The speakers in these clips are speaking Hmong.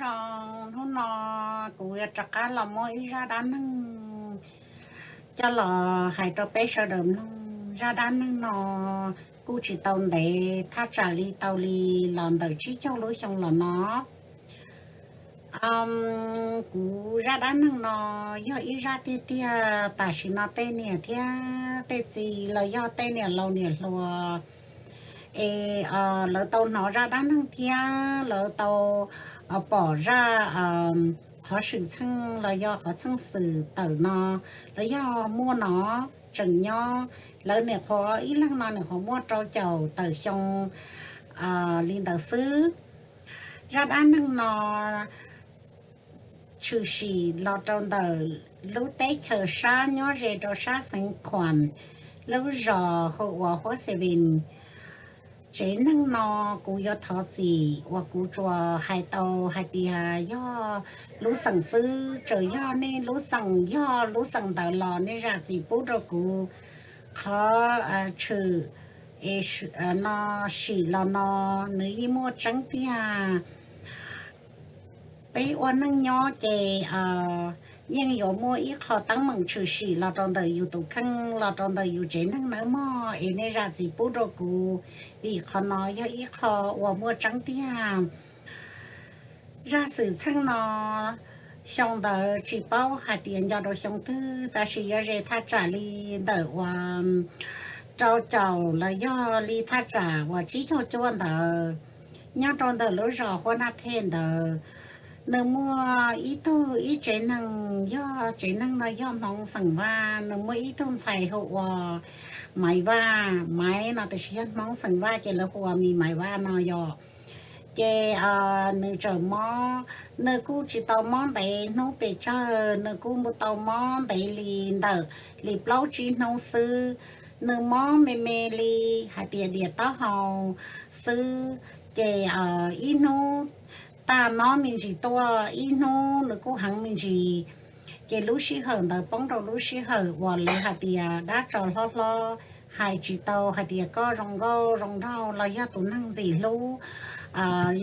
Nyob zoo, hnub no kuv yuav rov qab los muab ib zaj dab neeg coj los hais rau peb sawv daws mloog. Zaj dab neeg no kuj tsis tau ntev, thaj tsam li tau li los ntawm tsib caug lub xyoo los no. Kuv zaj dab neeg no yog ib zaj tiag tiag tam sim no tej niam thiab tej txiv los yog tej niam laus niam hluas es lawv tau hnov zaj dab neeg thiab lawv tau pom zaj qhov xwm txheej los yog qhov txheej xwm tawm no los yog muaj no tseem nyob. Lawv niam qhuav ib leeg no niam qhuav muaj rau caum tawm xyoo li ntawd xwb. Zaj dab neeg no tshwm sim los rau ntawm lub teb chaws sab nyob ze rau sab xeev Khuam, lub zos hu ua Huab Xes Ves. Tsev neeg no kuv yuav thov txim uas kuv tsuas hais tau hais tias yog lub xeem xwb, txawm yog nej lub xeem, yog lub xeem ntawd los nej zam txim pub rau kuv. Qhov tshwm no sim los no nws yeej muaj tseeb tiag. Peb ua neej nyob ces yeej yuav muaj ib qho teeb meem tshwm sim los rau ntawm yus tus kheej, los rau ntawm yus tsev neeg nawb mog, es nej zam txim pub rau kuv, vim qhov no yog ib qho uas muaj tseeb tiag. Zaj xwm txheej no xyoo ntawd tsis paub hais tias nco rau xyoo twg, tab sis yuav ze thaj tsam li ntawm uas rau caum los yog li thaj tsam uas tsib caug cuaj ntawd, nyob rau ntawm lub zos Huab Naj Thej ntawd, nws muaj ib tug ib tsev neeg, yog tsev neeg no yog Hmoob xeem Vaj, nws muaj ib tug ntxhais hu ua Maiv Vaj. Maiv no tiam sis yog Hmoob xeem Vaj ces lawv hu ua Maiv Vaj no yog. Ces nws tseem mob, nws kuj tsis tau mob ntev hnub pes tsawg, nws kuj tau mob ntev li ntawm li plaub tsib hnub xwb. Nws mob me me li hais tias diam taub hau xwb, ces ib hnub tag mob me ntsis tuaj, ib hnub nws kuj heev me ntsis. Ces lub sij hawm ntawd poob rau lub sij hawm uas lawv hais tias dab tsov hlob hlob, hais tsis tau hais tias koj zoo nkauj zoo nraug los yog tus neeg ntxim hlub,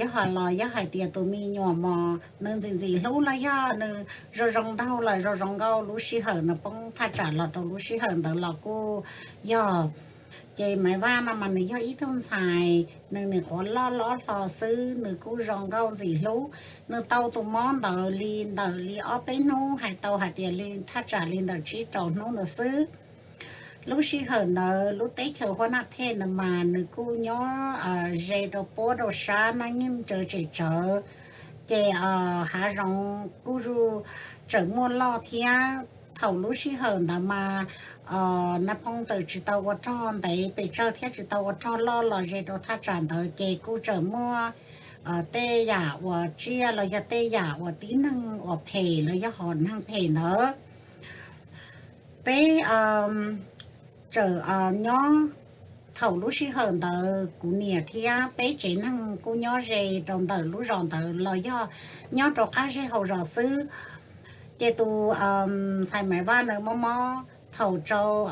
yog hais los yog hais tias tus me nyuam mos nws ntxim ntxim hlub los yog nws zoo zoo nraug lawm zoo zoo nkauj, lub sij hawm no poob thaj tsam los rau lub sij hawm ntawd los kuj yog. Ces Maiv Vaj no mas nws yog ib tug ntxhais, nws nim qhuav loj loj hlo xwb, nws kuj zoo nkauj ntxim hlub. Nws tau tus mob ntawd li ntawm li ob peb hnub, hais tau hais tias li thaj tsam li ntawm tsib rau hnub ntawd xwb. Lub sij hawm ntawd lub teb chaws Huab Naj Thej ntawd mas nws kuj nyob ze rau puab rau sab Naj Nyeej Tsawv Tsem Tsawv, ces hav zoov kuj tseem muaj loj thiab. Thaum lub sij hawm ntawd mas Naj Phoo tawm tsis tau ua rog ntev pes tsawg thiab tsis tau ua rog loj los ze rau thaj tsam ntawd ces kuj tseem muaj tej yam uas tsiaj los yog tej yam uas tib neeg uas phem los yog hom neeg phem ntawd. Peb tseem nyob, thaum lub sij hawm ntawd kuv niam thiab peb tsev neeg kuj nyob ze rau ntawm lub zos ntawd los yog nyob rau qab zej hauv zos xwb. Ces tus ntxhais Maiv Vaj ntawd mob mob thaum tsaus,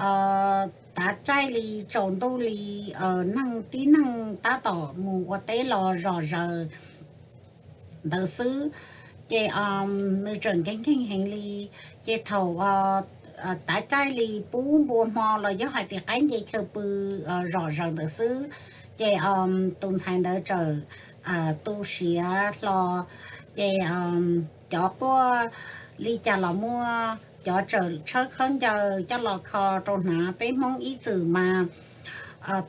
tav caij li tsaus ntuj li, neeg tib neeg tab tom mus ua teb los zom zaws ntawd xwb, ces nws tseem nkeeg nkeeg heev li. Ces thaum tav caij li pub npua hmo los yog hais tias qaib nce chaw pw zom zaws ntawd xwb, ces tus ntxhais ntawd txawm tu siav hlo, ces cov quaj li cas los muaj, cov txawm tshawb khaub ncaws coj los kho rau hnav. Peb Hmoob ib txwm mas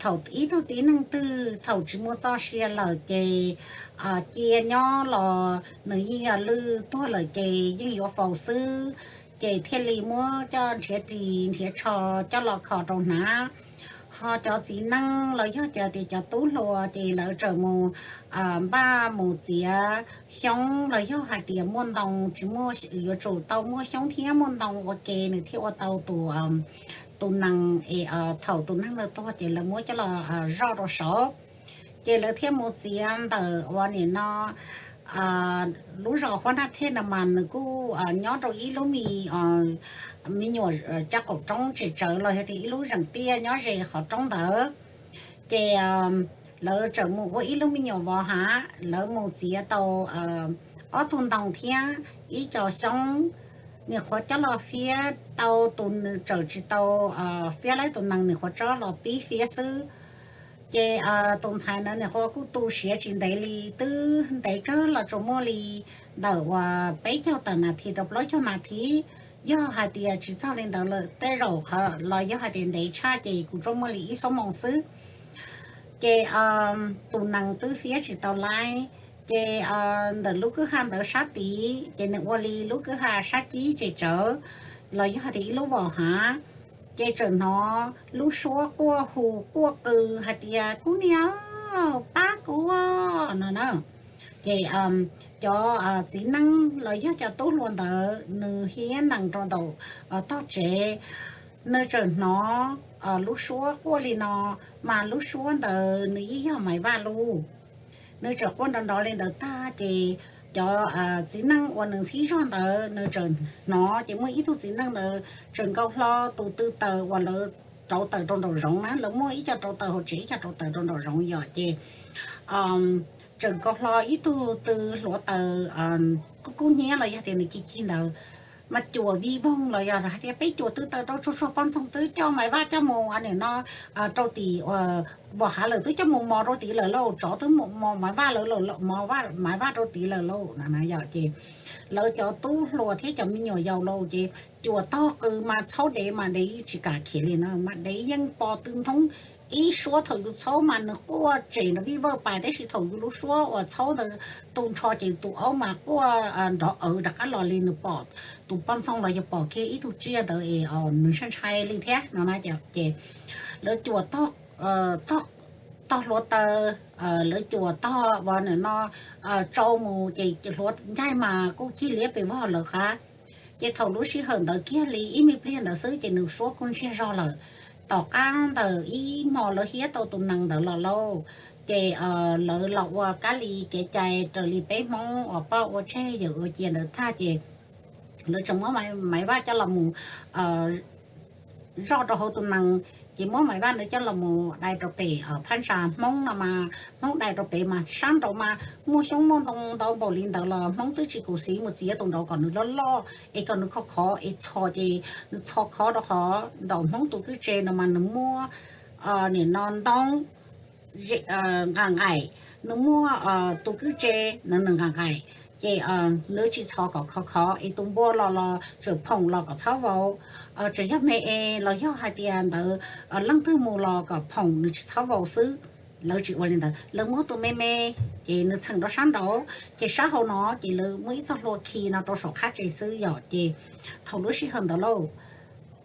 thaum ib tug tib neeg twg thaum tsis muaj txoj sia lawm ces cia nyob los nws yeej yog lwj, tuag lawm ces yeej yuav faus xwb, ces thiaj li muab coj nrhiav ris nrhiav tsho coj los kho rau hnav. Ho cov txiv neej los yog tias cov tub hluas ces lawv txawm mus npaj mus txiav xyoob los yog hais tias muaj ntoo, tsis muaj, yuav tsum tau muaj xyoob thiab muaj ntoo ua ke nws thiaj ua tau tus, tus nees es thaum tus neeg ntawd tuag ces lawv muab coj los zoj rau saud. Ces lawv thiaj mus txiav ntawm uas nim no lub zos Huab Naj Thej no mas nws kuj nyob rau ib lub me, me nyuam caj qaum roob tseem tsawv los yog tias ib lub zeem tiaj nyob ze qhov roob ntawd. Ces lawv txawm mus ua ib lub me nyuam vos hav, lawv mus txiav tau ob tug ntoo thiab ib co xyoob. Nim qhuav coj los fiab tau tus, tsawm tsis tau fiab lawm, tus nees nim qhuav tso los pib fiab xwb. Ces tus ntxhais ntawd nim qhuav kuj tu siav tsis ntev li, twb ntev kawg los tsuas muaj li ntawm uas peb caug tawm nas this rau plaub caug nas this. Yog hais tias tsis txog li ntawd lawm tej zaum qhov los yog hais tias ntev tshaj ces kuv tsuas muaj li ib xuab moos xwb. Ces tus nees twb fiab tsis tau laib. Ces ntawm lub kwj ha ntawd sab tid ces nws ua li lub kwj ha sab cib ces tsawv, los yog hais tias ib lub vos hav. Ces txawm hnov lub suab quaj hu quaj qw hais tias, kuv niam, pab kuv no na. Ces cov txiv neej los yog cov tub hluas ntawd nws hiab nees rau ntawm tog tsev, nws txawm hnov lub suab quaj li no, mas lub suab ntawd nws yeej yog Maiv Vaj lub. Nws txawm quaj nrov nrov li ntawd tag ces cov txiv neej uas nws ntxhib zog ntawd nws txawm hnov ces muaj ib tug txiv neej ntawd txawm nkaus hlo tus tw taws uas lawv rauv taws rau nraum zoov na, lawv muaj ib co rauv taws hauv tsev, ib co rauv taws rau nraum zoov yom. Ces txawm nkaus hlo ib tug tw hluav taws kub kub hnyiab los yog tias nws ci ci ntawd, mas cuam vij voog los yog hais tias peb cuam tw taws rau tsuag tsuag poj ntxoog twb coj Maiv Vaj coj mus nim no rau tim vos hav lawm, twb coj mus mos rau tid lawm lauj, tsov twb mos Maiv Vaj lawm, mos Maiv Vaj rau tid lawm lauj no yom. Ces lawv cov tub hluas thiab cov me nyuam yaus lauj ces cuam tog qw mas txhaub dev mas dev tsis kam khiav li na, mas dev yeej pos tw nthoob ib suab. Thaum yus txhaub mas nws quaj tsem nrov vij vawj pais, tab sis thaum yus lub suab uas txhaub ntawd tu nrho ces tus aub mas quaj nrov awv rov qab los li, nws pom tus poj ntxoog los yog pom kiag ib tug tsiaj ntawd es nws ntshai ntshai li thiab no na. Ces lawv cuam tog hluav taws, lawv cuam tog uas nim no tsau mus ces hluav ncaig mas kuj cig liab pes vog lawv qab. Ces thaum lub sij hawm ntawd kiag li ib me pliag ntawd xwb ces nws suab kuj ntsiag zog lawm. Tom qab ntawm ib hmo lawv hiab tau tus nees ntawd los lauj, ces lawv los ua kab li kev cai raws li peb Hmoob uas poj ua tseg yawm ua cia ntawd tag ces lawv tseem muab Maiv Vaj coj los mus zoj rau hauv tus nees, ces muab Maiv Vaj ntawd coj los mus dai rau pem phab ntsa. Hmoob no mas Hmoob dai rau pem mas sab nraud mas muaj xyoob muaj ntoo ntau npaum li ntawd los Hmoob twb tsis khuv xim mus txiav tus nraud kom nws loj loj es kom nws khov khov es txhos, ces nws txhos khov rau qhov nraum Hmoob tus kwj tse no mas nws muaj nim no ntoob nqa nqaim, nws muaj tus kwj tse no nws nqa nqaim, ces lawv tsis txhos kom khov khov es tus npua los los txawm phoom los kom txhob vau. Txawm yog me es los yog hais tias ntawd leej twg mus los kom phoom nws tsis txhob vau xwb. Lawv tsis ua li ntawd, lawv muab tus me me ces nws txheem rau sab nraud, ces sab hauv no ces lawv muab ib txoj hlua khi no rau saum qab tse xwb yom. Ces thaum lub sij hawm ntawd lauj,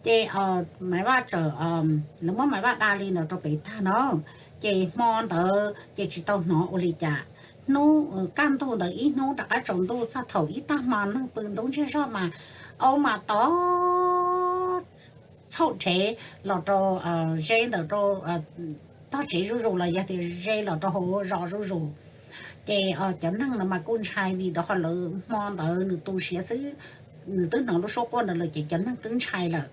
ces Maiv Vaj txawm, lawv muab Maiv Vaj da li ntawd rau pem tag no, ces hmo ntawd ces tsis tau hnov ua li cas. Hnub kaj ntug ntawd ib hnub rov qab tsaus ntuj txog thaum ib tag hmo neeg pw ntub ntsiag zog mas aub mas tod txhauj rhev los rau ze ntawm rau tog tsev zuj zus los yog tias ze los rau hauv zos zuj zus. Ces cov neeg no mas kuj ntshai vim rau qhov lawv hmo ntawd nws tu siav xwb, nws twb hnov lub suab quaj ntawd lawm ces cov neeg twb ntshai lawm.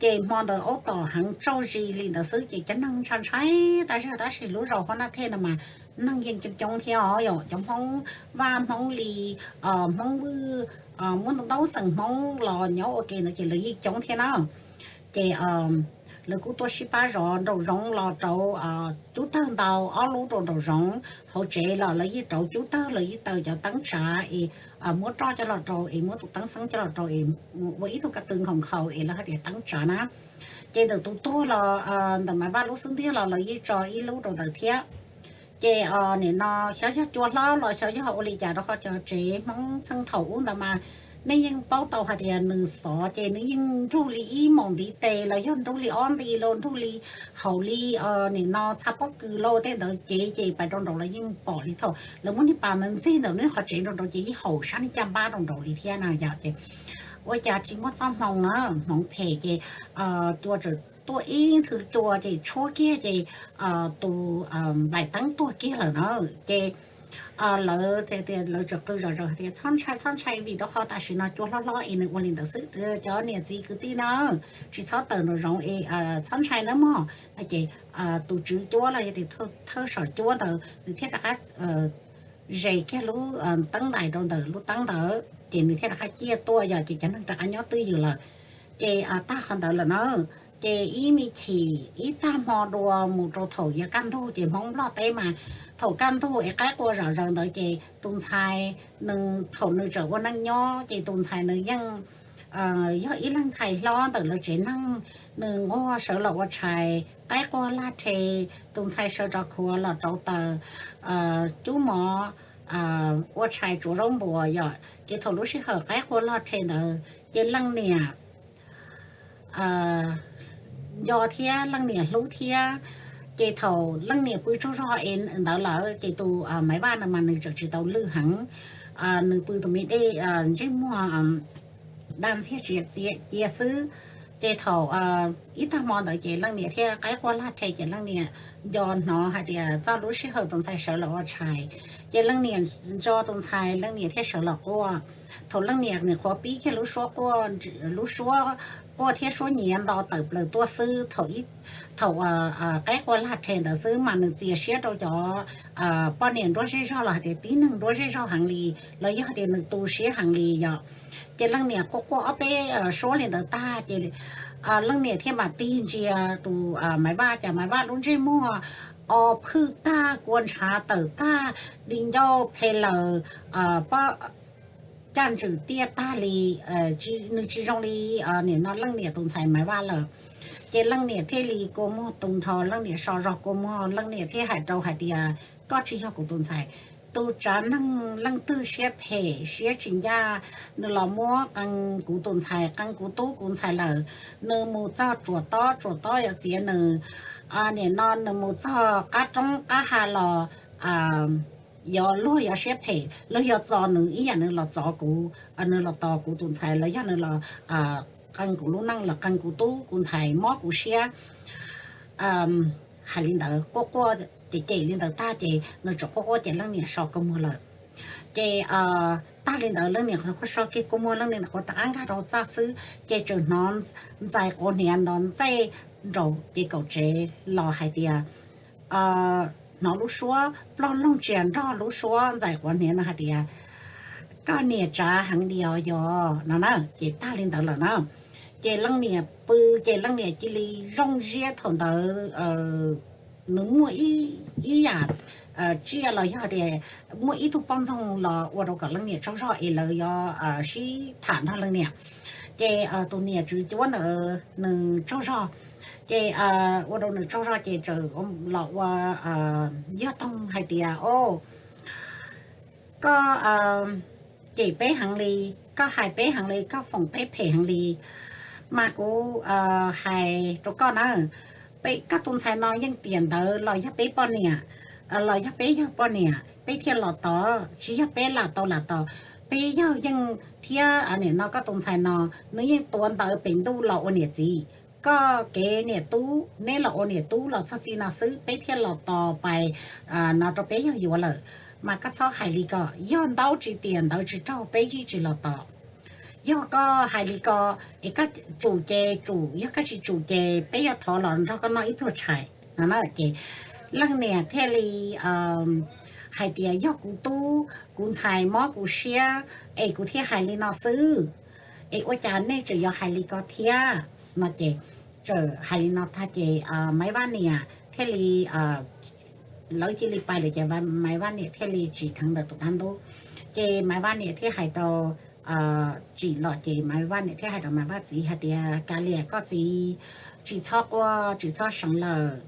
Ces hmo ntawd aub tom heev tsaug zis li ntawd xwb ces cov neeg ntshai ntshai tas zog, tab sis lub zos Huab Naj Thej no mas neeg yeej coob coob thiab os, yog cov Hmoob Vaj, Hmoob Lis, Hmoob Vwj, muaj ntau ntau xeem Hmoob los nyob ua ke ntawd ces lawv yeej coob thiab na. Ces lawv kuj tuaj sib pab zov nraum zoov los rauv cub tawg ntau ob lub rau nraum zoov, hauv tsev los lawv yeej rauv cub tawg, lawv yeej taws cov teeb tsav es muab roj coj los rau es muab tus teeb xeeb coj los rau es ua ib tug kaj tw nkhaus nkhaus es lawv hais tias teeb tsav na. Ces ntawm tus tuag los ntawm Maiv Vaj lub xub ntiag los lawv yeej tso ib lub rau ntawd thiab. Ces nim no xyov yog cua hlob los xyov yog ua li cas rau qhov cov tsev Hmoob txheej thaum ub ntawd mas nej yeej paub tau hais tias nws xov ces nws yeej nrug li ib moos ntiv tes los yog nrug li ob nti los nrug li haum li nim no txha pob kws los tej ntawd cev ces pais rau nraud los yeej pom li thaum lawv muab niag pas ntawd ntxig ntawm nws qhov tsev rau nraud ces yeej haum sab niag caj npab rau nraud li thiab na yom. Ces ua cas tsis muaj txoj hmoo na, hmoov phem ces cua txawm tuaj ib nthwv cua ces tshuab kiag ces tus nplaim teeb tuag kiag lawm na. Ces lawv tias, lawv txawm qw zom zaws hais tias txhob ntshai, txhob ntshai vim rau qhov tam sim no cua hlob hlob es nws ua li ntawd xwb. Cov niam txiv kwv tij na, tsis txhob tawm nraum zoov es txhob ntshai nawb mog. Ces tus tswv cuab los yog tias thawj saum cuab ntawd nws thiaj rov qab zes kiag lub teeb ntais rau ntawm lub teeb ntawd ces nws thiaj rov qab ciaj tuaj yom, ces cov neeg rov qab nyob twj ywm lawm. Ces tag qhov ntawd lawm na, ces ib me chim ib tag hmo dua mus rau thaum yav kaj ntug ces Hmoob Nplog teb mas thaum kaj ntug es qaib qua zom zaws ntawd ces tus ntxhais nws thaum nws tseem ua neej nyob ces tus ntxhais nws yeej yog ib leeg ntxhais hlob ntawm lawv tsev neeg, nws nquag sawv los ua tshais qaib qua laj rhe, tus ntxhais sawv rov khuav los rauv taws cub mov, ua tshais tsuav zaub npuas yom. Ces thaum lub sij hawm qaib qua laj rhe ntawd ces leej niam nco thiab leej niam hlub thiab. Ces thaum leej niam pw tsaug zog es ntawd lawm ces tus Maiv Vaj no mas nws tseem tsis tau lwj heev, nws pw tus me dej ntsej muag daj ntxiag tsiav txiav cia xwb. Ces thaum ib tag hmo ntawd ces leej niam thiaj qaib qua laj rhe ces leej niam nco hnov hais tias txog lub sij hawm tus ntxhais sawv los ua tshais, ces leej niam nco tus ntxhais leej niam thiaj sawv los quaj. Thaum leej niam nim qhuav pib kiag lub suab quaj, lub suab quaj thiab suab nyiav nto tawm plaws tuaj xwb, thaum qaib qua laj rhe ntawd xwb mas nws txias siab rau cov poj niam nruab zej zog los hais tias tib neeg nruab zej zog heev li, los yog hais tias nws tu siab heev li yom. Ces leej niam quaj quaj ob peb suab li ntawd tag ces leej niam thiaj mam tig ntsia tus Maiv Vaj, cas Maiv Vaj lub ntsej muag o phwj tag, kua ntshav tawm tag, di ncauj phe laws, pob caj ntswm tiaj tag li, nws tsis zoo li nim no leej niam tus ntxhais Maiv Vaj lawm. Ces leej niam thiaj li kua muag tu nrho, leej niam so zog kua muag, leej niam thiaj hais rau hais tias koj tsis yog kuv tus ntxhais. Tus tsav neeg leej twg siab phem siab tsis ncaj, nws los muab qee kuv tus ntxhais, qee kuv tub kuv ntxhais lawm. Nws mus txog tsuas tob, tsuas tob yuav txiav nws. Nim no nws mus txog qab roob qab ha los yog luag yuav siab phem, luag yog txo nws ib yam nws los txov kuv, nws los tos kuv tus ntxhais los yog nws los qee kuv lub neej, los qee kuv tub kuv ntxhais mob kuv siab. Hais li ntawd quaj quaj cem cem li ntawd tag ces nws tseem quaj quaj ces leej niam so kua muag lawm. Ces tag li ntawd leej niam qhuav so kiag kua muag, leej niam qhuav rov qab nkag rau txaj xwb ces tseem hnov ntxais quav hniav nrov ntxej nraum ces kaum tsev los hais tias, hnov lub suab ploj loog tsias nrog lub suab ntxais quav hniav no hais tias, koj niam tsav heev li os yog no na. Ces tag li ntawd lawm na, ces leej niam pw, ces leej niam cia li zoo siab thaum ntawd. Nws muaj ib yam tsiaj los yog tias muaj ib tug poj ntxoog los ua rau kom leej niam tsaug zog es lawv yuav sib tham nrog leej niam. Ces tus niam tswv cuab ntawd nws tsaug zog, ces ua rau nws tsaug zog ces txawm los ua yog toog hais tias, o, koj cem peb heev li, koj hais peb heev li, koj foom peb phem heev li. Mas kuv hais rau koj na, koj tus ntxhais no yeej tiam ntawd los yog peb poj niam, los yog peb yawg poj niam peb thiaj los tos, tsis yog peb lam tau lam tos. Peb yawg yeej thiab nim no koj tus ntxhais no nws yeej tuav ntawv pem ntuj los ua niam txiv. Koj kev niam tub neb los ua niam tub los txog txij no xwb, peb thiaj los tos pais no rau peb yawg yuav lawm. Mas koj txhob hais li ko, yog ntaub tsis tiam ntawv tsis raug peb yeej tsis los tos. Yog koj hais li ko es koj tsum ces tsum, yog koj tsis tsum ces peb yuav thov los nrog koj noj ib pluag tshais no na. Ces leej niam thiaj li hais tias, yog kuv tub kuv ntxhais mob kuv siab es kuv thiaj hais li no xwb, es ua cas nej tseem yuav hais li ko thiab no. Ces txawm hais li no tag ces Maiv Vaj niam thiaj li, lawv cia li pais lawm ces Maiv Vaj niam thiaj li tsim dheev ntawm tus dab ntub. Ces Maiv Vaj niam thiaj hais rau, tsim los ces Maiv Vaj niam thiaj hais rau Maiv Vaj txiv hais tias, kav liam koj txiv, tsis txhob quaj tsis txhob seev lawm.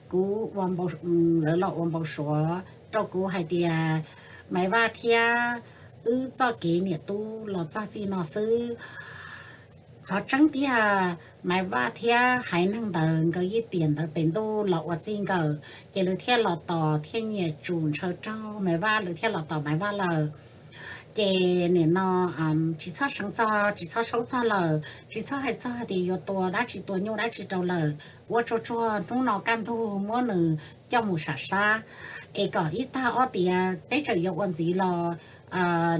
Kuv, lawv los ua npau suav rau kuv hais tias Maiv Vaj thiab wb txoj kev niam tub los txog txij no xwb. Qhov tseeb tiag, Maiv Vaj thiab haiv neeg ntawd nkawd yeej tiam ntawv pem ntuj los ua txij nkawm, ces lawv thiaj los tos thiaj nyiam tsum ntshaw raug Maiv Vaj, lawv thiaj los tos Maiv Vaj lawm. Ces nim no tsis txhob seev txog, tsis txhob saub txog lawm, tsis txhob hais txog tias yuav tua dab tsi tua nyuj dab tsi rau lawm. Ua tsuag tsuag hnub no kaj ntug muab nws coj mus sam sab, es kom ib tag ob tiav peb tseem yuav ua ntxiv los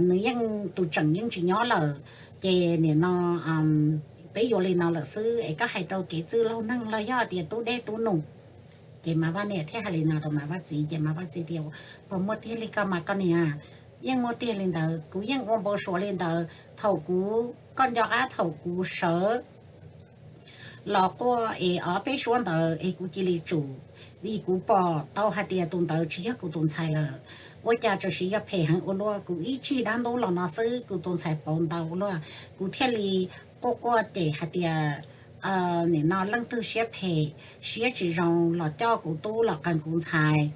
nws yeej tus tseem yeej tsis nyob lawm. Ces nim no peb yuav li no lawm xwb, es koj hais rau kev txwj laug neeg los yog tias tub dej tub num Ces Maiv Vaj niam thiaj hais li no rau Maiv Vaj txiv, ces Maiv Vaj txiv tias, Puas muaj tiag li ko mas koj niam? Yeej muaj tiag li ntawd, kuv yeej ua npau suav li ntawd. Thaum kuv, koj nco qab thaum kuv sawv los quaj es ob peb suab ntawd es kuv cia li tsum, vim kuv pom tau hais tias tus ntawd tsis yog kuv tus ntxhais lawm. Ua cas txawm siv yog phem heev ua luaj, kuv ib tsig dab ntub los no xwb kuv tus ntxhais pauv ntau ua luaj, kuv thiaj li quaj quaj cem hais tias nim no leej twg siab phem, siab tsis zoo los coj kuv tub los qees kuv ntxhais.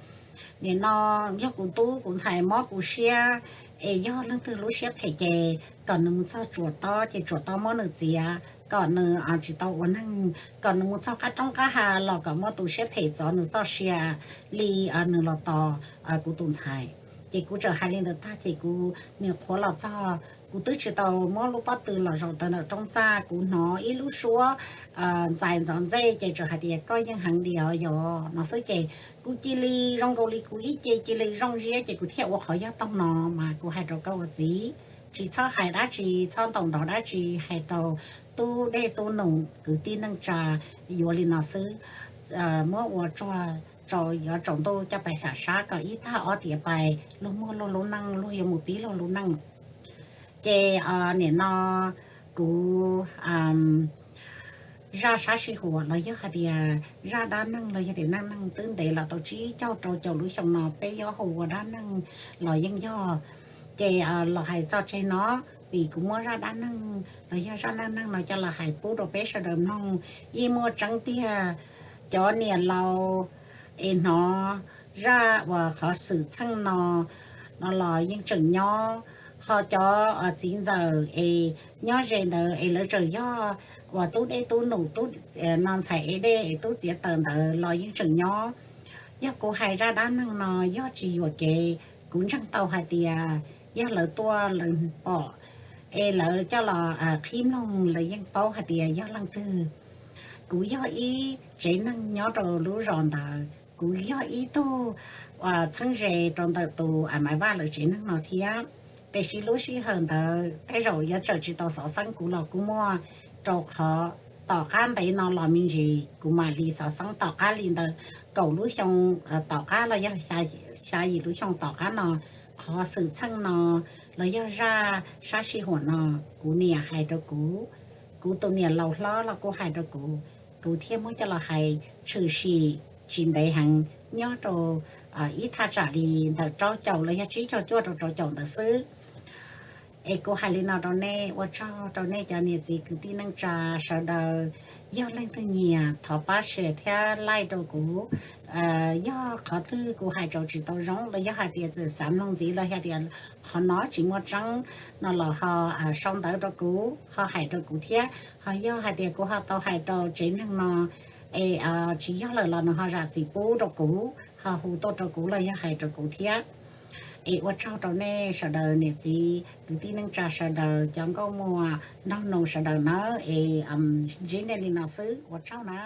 Nim no yog kuv tub kuv ntxhais mob kuv siab, es yog leej twg lub siab phem ces kom nws mus txog tsuam tob ces tsuam tob muab nws txiav kom nws tsis tau ua neeg, kom nws mus txog qab roob qab hav los kom muab tus siab phem txov nws txoj sia li nws los tos kuv tus ntxhais. Ces kuv txawm hais li ntawd tag ces kuv nim qhuav los txog, kuv twb tsis tau muab lub pob tw los zaum ntawm roob txaj, kuv hnov ib lub suab ntxais ntxov ntxej ces txawm hais tias, Koj yeej heev li os yog no xwb. Ces kuv cia li zoo nkaus li kuv ib ce cia li zoo ziab ces kuv thiaj ua qhov yog toog no mas kuv hais rau koj ua txiv, tsis txhob hais dab tsi, txhob ntaus nrov dab tsi, hais rau tub dej tub num kwv tij neej tsa yuav li no xwb. Muab ua tsuag rau yuav tsaus ntuj coj pais sam sab kom ib tag ob tiav pais luag muaj luag lub neej, luag yuav mus pib luag lub neej. Ces nim no kuv zaj sab sij huam los yog hais tias zaj dab neeg los yog tias neej neeg twb ntev los tau tsib caug rau caum lub xyoo no peb yuav hu ua dab neeg los yeej yog. Ces los hais txog tseg no, vim kuv muab zaj dab neeg los yog zaj neej neeg no coj los hais pub rau peb sawv daws mloog, yeej muaj tseeb tiag. Cov niam laus es hnov zaj uas qhov xwm txheej no no los yeej tseem nyob, ho cov txiv ntxawm es nyob ze ntawd es lawv tseem yog uas tub dej tub num, tub no ntxhais ev dej es tub txiav taws ntawd los yeej tseem nyob. Yog kuv hais zaj dab neeg no yog tsis yuam kev, kuv ntseeg tau hais tias yog lawv tuaj lawv pom es lawv coj los qhib mloog lawv yeej paub hais tias yog leej twg. Kuv yog ib tsev neeg nyob rau lub zos ntawd, kuv yog ib tug txheeb ze rau ntawm tus Maiv Vaj lawv tsev neeg no thiab. Tiam sis lub sij hawm ntawd tej zaum yuav tseem tsis tau xov xeeb kuv los kuj muaj, rau qhov tom qab ntev no los me ntsis kuv mam li xov xeeb tom qab li ntawd kaum lub xyoo tom qab los yog xya yim lub xyoo tom qab no. Qhov xwm txheej no los yog zaj sab sij huam no kuv niam hais rau kuv, kuv tus niam laus hlob los kuj hais rau kuv, kuv thiaj muab coj los hais tshwm sim tsis ntev heev, nyob rau ib thaj tsam li ntawm rau caum los yog tsib caug cuaj rau rau caum ntawd xwb. Es kuv hais li no rau nej, ua tsaug rau nej cov niam txiv kwv tij neej tsa sawv daws, yog leej twg nyiam thov pab share thiab like rau kuv. Yog qhov twg kuv hais tau tsis tau zoo los yog hais tias txawm xav mloog ntxiv los yog tias qhov no tsis muaj tseeb no los ho sau ntawv rau kuv, ho hais rau kuv thiab. Ho yog hais tias kuv ho tau hais rau tsev neeg no es tsis yog lawm los nws ho zam txim pub rau kuv, ho hu tuaj rau kuv los yog hais rau kuv thiab. Es ua tsaug rau nej sawv daws niam txiv kwv tij neej tsa sawv daws, cov nkauj muam nraug nus sawv daws nawb, es ntsib nej li no xwb, ua tsaug na.